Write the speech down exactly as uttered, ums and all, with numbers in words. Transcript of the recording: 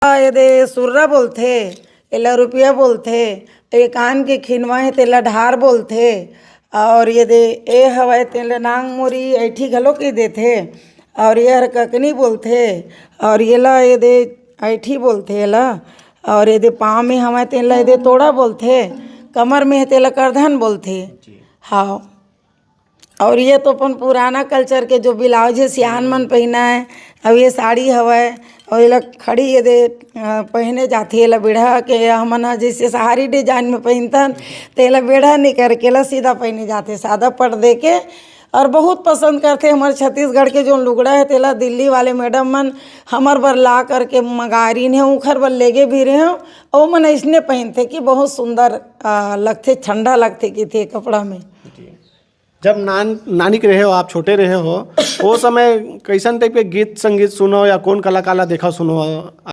ये दे सुर्रा बोलथे, एला रुपया बोलथे। ये कान के खिनवा हे, तेला ढार बोलथे। और ये दे ए हवय, तेला नांग मोरी ऐठी घलो कहि देथे। और ये हर ककनी बोलथे। और येला ये दे ऐठी बोलथे एला। और ये दे पाँव में हवय, तेला ये दे तोड़ा बोलथे। कमर में हे, तेला करधन बोलथे। हाँ। और ये तो अपन पुराना कल्चर के जो ब्लाउज हे, सियान मन पहिना हे। अब ये साड़ी हवय, और एला खड़ी ये दे, अ, पहिने जाथे। एला बेढ़ा के हमन ह जैसे सहारी डिजाइन में पहिनथन, तेला बेढ़ा नहीं करके एला सीधा पहिने जाथे, सादा पट दे के। और बहुत पसंद करथे हमर छत्तीसगढ़ के जो लुगड़ा हे, तेला दिल्ली वाले मैडम मन हमर बर ला करके मंगारिन हे, उखर बर लेगे भी रहे हो। और मन ऐसने पहिनथे कि बहुत सुंदर, अ, लगथे, ठंडा लगथे कि थे कपड़ा में। जब नान नानिक रहे हो, आप छोटे रहे हो, वो समय कैसन टाइप के गीत संगीत सुनो या कौन कलाकार ला देखा सुनो?